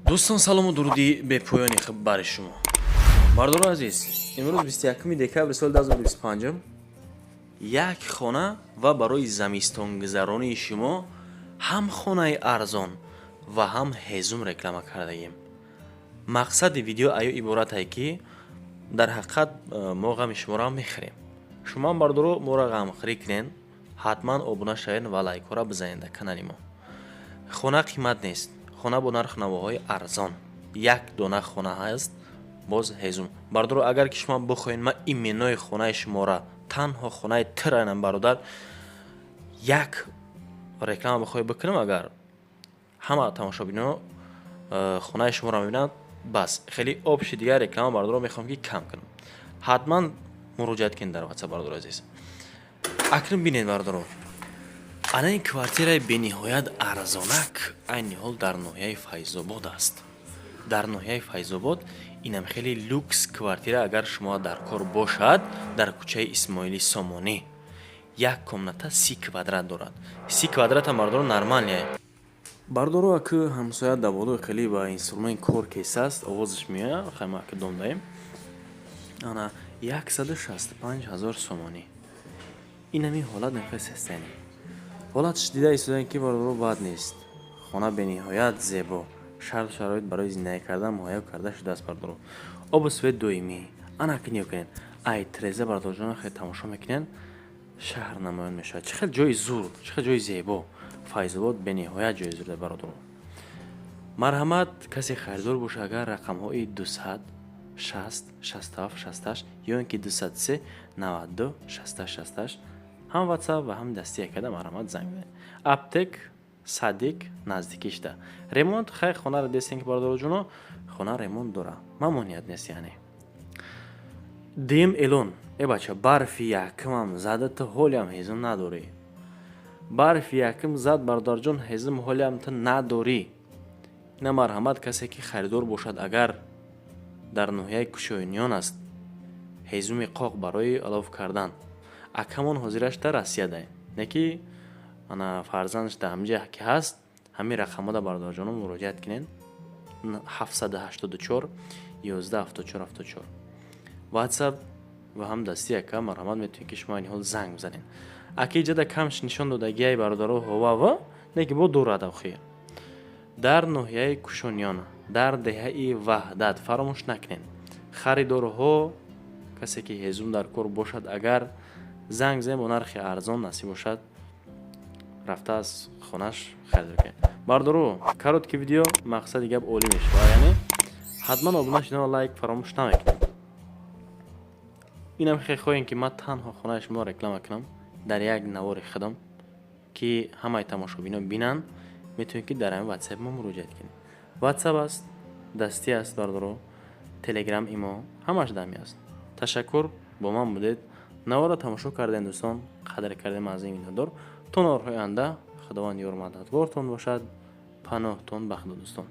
Дӯстон, салому дуруди бепоёни бари шумо. Бардори азиз, имрӯз 21 декабри соли 2025, як хона ва барои замистонгузаронии шумо ҳам хонаи арзон ва ҳам ҳезум реклама кардагим. Мақсади видео аю иборате, ки дар ҳақиқат мо ғами шуморо ҳам мехӯрем. Шумоам, бардоро, моро ғамхӯрӣ кунен, ҳатман обуна шавед ва лайкҳоро бизанед дар канали мо. Хона қимат нест, хона бо нарху навоҳои арзон, як дона хона ҳаст, боз ҳезум. Бардоро, агар ки шумо бихоҳед, ман именои хонаи шуморо, танҳо хонаи тиранам, бародар, як реклама бихоҳед бикунам, агар ҳама тамошобино хонаи шуморо мебинанд, бас хеле общий. Дигар реклама, бардоро, мехоҳам, ки кам кунам. Ҳатман муроҷиат кунед дар ватсап. Бародари азиз, акнун бинед, бардоро, ана ин квартираи бениҳоят арзонак айни ҳол дар ноҳияи Файзобод аст. Дар ноҳияи Файзобод инам хеле люкс квартира, агар шумо дар кор бошад, дар кӯчаи Исмоили Сомонӣ, як комната, 30 квадрат дорад. 30 квадратам, бардоро, нормальный. Бардоро, аку ҳамсоя дар болои хеле ба инструмент кор кесааст, овозаш меояд. Хайма, аку дом даем, ана 165 000 сомонӣ. Инами ҳолат мехоҳед, ҳолатш дида истодаем, ки, бардоро, бад нест. Хона бениҳоят зебо, шарту шароит барои зиндагӣ кардан муҳайё карда шудааст. Бардоро, обу свет доимӣ. Ана ки нигоҳ кунед, ай треза, бардорҷон, хеле тамошо мекунед, шаҳр намоён мешавад. Чӣ хел ҷои зур, чӣ хел ҷои зебо! Файзобод бениҳоят ҷои зурда, бародаро. Марҳамат, касе харидор боша, агар рақамҳои 200 60 67 68 ё ин ки 203 92 68 68, ҳам ватсап ва ҳам дастӣ якада, марҳамат, занг бизанед. Аптек, садик наздикишда. Ремонт хай, хонаро дестем, ки, бародароҷоно, хона ремонт дора, мамоният нест. Яъне дим элон э бача, барфи якмам зада, ту ҳолиам ҳезум надорӣ. Барфи якм зад, бародарҷон, ҳезум ҳолиам ту надорӣ. Ина, марҳамат, касе ки харидор бошад, агар дар ноҳияи Кушониён аст, ҳезуми қоқ барои алов кардан. Акамон ҳозираш дар Россияда, не ки ана фарзандаш дар ҳамҷа ки ҳаст, ҳамин рақамҳода, бародарҷоно, муроҷиат кунед: 784 11 74 74, ватсап ва ҳам дасти ака. Марҳамат, метавонед, ки шумо айни ҳол занг бизанед. Ака иҷода камш нишон додагиай, бародаро, ҳовава, не ки бо дурад охир. Дар ноҳияи Кушониён, дар деҳаи Ваҳдат, фаромӯш накунед, харидорҳо, касе ки ҳезум дар кор бошад, агар занг занед, бо нархи арзон насиб бошад, рафта аз хонаш харидор кунед. Бардоро, короткий видео, мақсади гап олӣ мешавад. Яъне ҳатман обуна шудан ва лайк фаромӯш намекунед. Инам хеле хоҳем, ки ман танҳо хонаи шуморо реклама кунам дар як навори худам, ки ҳамаи тамошобино бинанд, метавонед, ки дар ҳамин ватсапи мо муроҷиат кунед. Ватсап аст, дастӣ аст, бардоро, телеграм, имо, ҳамаш дами аст. Ташаккур, бо ман будед, наворро тамошо кардем, дӯстон, қадр кардем, аз ин миннатдор. То наворҳои оянда, Худованд ёру мададгортон бошад, паноҳтон ба Худо, дӯстон.